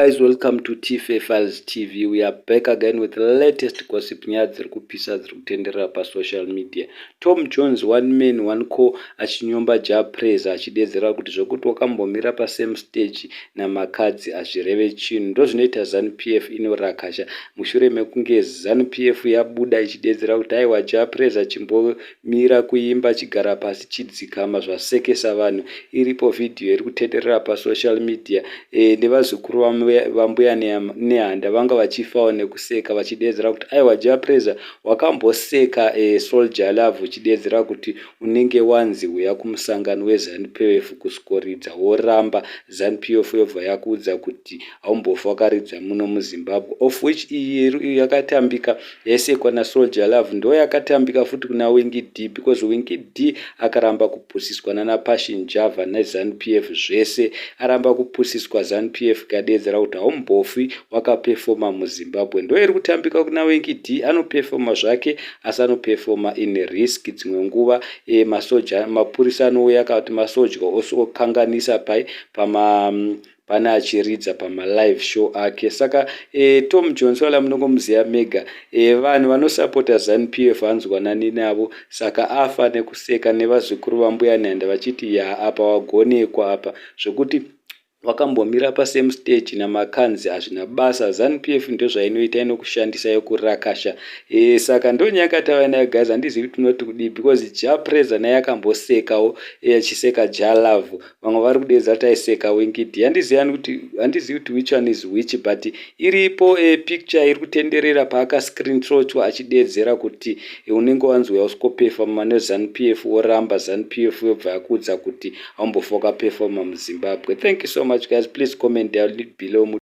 Guys, welcome to TFA Files TV. We are back again with the latest gossip, nyaya dziri kupisa dziri kutenderera pasocial media. Tom Jones, one man one call, achinyomba Jah Prayzah, achidedzera kuti zvokuti wakambomira pasame stage naMakhadzi hazvireve chinhu. Ndozvinoita ZANU PF inorakasha. Mushure mekunge ZANU PF yabuda ichidedzera kuti aiwa, Jah Prayzah, chimbomira kuimba, chigara pasi, chidzikama, zvasekesa vanhu. Iripo vhidhiyo iri kutenderera pasocial media nevazukuru vambuya Nehanda vanga vachifawo nekuseka, vachidedzera kuti aiwa, Jah Prayzah, wakamboseka Soul Jah Love uchidedzera kuti unenge wanzi uya kumusangano weZANU PF kusikoridza, woramba. ZANU PF yobva yakuudza kuti haumbofa wakaridza muno muZimbabwe, of which iyi yakatambika yaisekwa naSoul Jah Love ndo yakatambika futi kuna Winky D, because Winky D akaramba kupusiswa nana Passion Java neZANU PF zvese. Aramba kupusiswa, ZANU PF ikadedzera kuti haumbofi wakapefoma muZimbabwe. Ndo iri kutambika kuna Winky D. Anopefoma zvake, asi anopefoma in risk. Dzimwe nguva masoja, mapurisa anouya akati masoja okanganisa pai pama pane achiridza pamalive show ake. Saka Tom Jones wala munongomuziva mega. Vanhu vanosapota ZANU PF hanzwanani navo, saka afa nekuseka nevazukuru vambuya Nehanda vachiti ya, apa wagonekwa apa, zvokuti wakambomira pasame stage naMakhadzi hazvina basa. ZANU PF ndozvainoita, inokushandisa yokurakasha. Saka ndonyaya tava nayo, guys. Handizivi tinoti kudii, because Jah Prayzah naye akambosekawo achiseka Jah Love. Vamwe vari kudedza kuti aiseka Winky D. Handizivi kuti which one is which, but iripo picture iri kutenderera paakascreenshotwa achidedzera kuti unenge wanzi uya usingopefoma neZANU PF, woramba. ZANU PF yobva yakuudza kuti haumbofa wakapefoma muZimbabwe. Thank you so much, guys. Please comment down below.